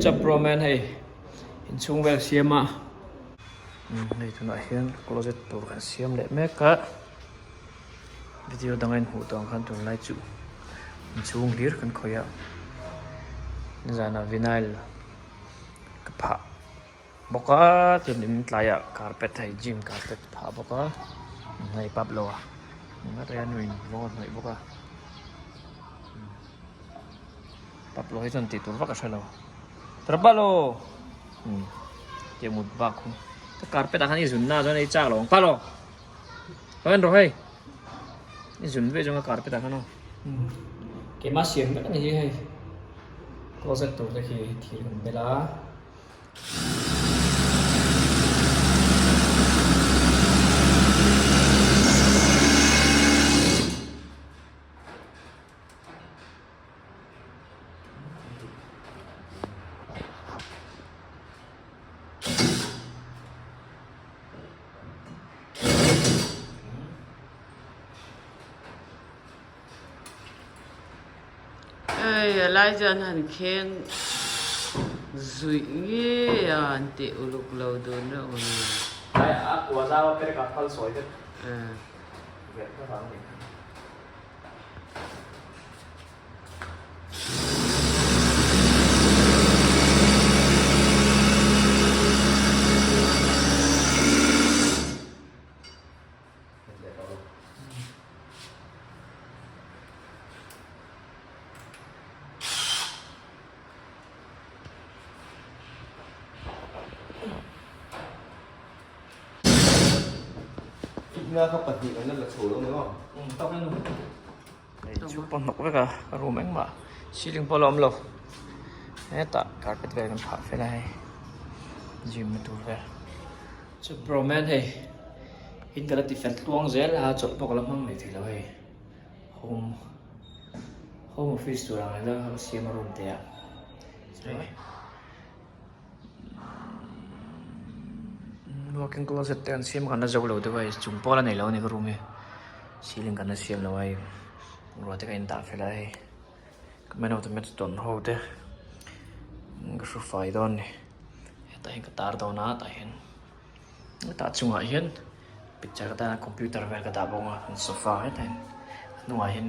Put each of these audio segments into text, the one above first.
Chap rawh man hei inchhung vel siam a hei tunah hian closet tur kan siam leh mek a video dang a inhmuh tawh ang khan tunlai chu inchhung hlir kan khawih a nizanah vinyl ka phah bawk a chuanin tlaiah carpet hei gym carpet phah bawk a hei pap lo a nuin rawng a hnawih bawk a. Pap lo hi chuan tih tur vak a hre lo. Trabalo! Um tia mut bak khu. Ka carpet ah khan i zun na chuan ei chak lo ang. Palo! Lo en rawh hei. I zun ve chuan ka carpet ah khan aw. Keimah siam vek a ni hi hei. Closet tur te khi thir kan bel a. Ei a lai chuan han kheng zuih ngei a an tih uluk lo dun reuh ang em. A kua zau a perek a phal sawi vek. Nga kha pahnih an la la chho lo ni maw? Hei chu pawh hnawk vek a ka room engmah ceiling pawh a la awm lo hetah carpet vel kan phah fel a hei gym na tur vel chu bro man hei in ka la ti fel tluang zel a chawlh pawh ka la hmang mai thei lo hei home home office tur ang ila ka siam a room te ah hei. Walk-in closet te an siam khan la zo lo deuh a chung pawh la nei lo a ni ka room hi ceiling kan la siam lo a hei bungrua te ka indah fel a hei ka man of the match tawn ho te ka hru fai dawn a ni hetah hian ka tar dawn a tah hian hetah chungah hian picture ka tan a computer vel ka dah bawk a sofa hetah hian a hnungah hian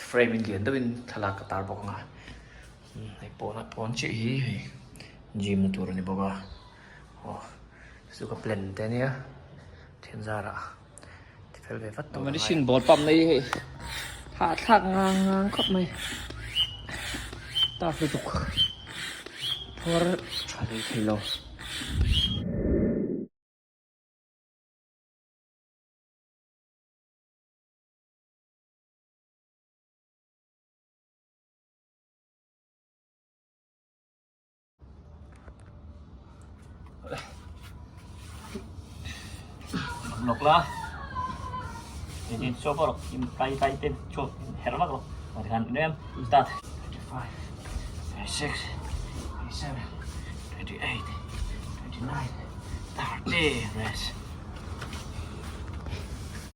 frame in lian deuhin thlalak ka tar bawk ang a. Hei pawn a pawn chiah hi hei gym na tur a ni bawk a aw chu ka plan te ania thian zarah ti fel ve vat tur a ngai medicine ball pump na hi hei hahthlak ngang ngang khawp mai tough lutuk phuar tha hlei thei lo. Lawk la Engine show pawh rawh in kai kai te show her vak rawh ah tikhan tlem start 25 26 27 28 29 30 rest.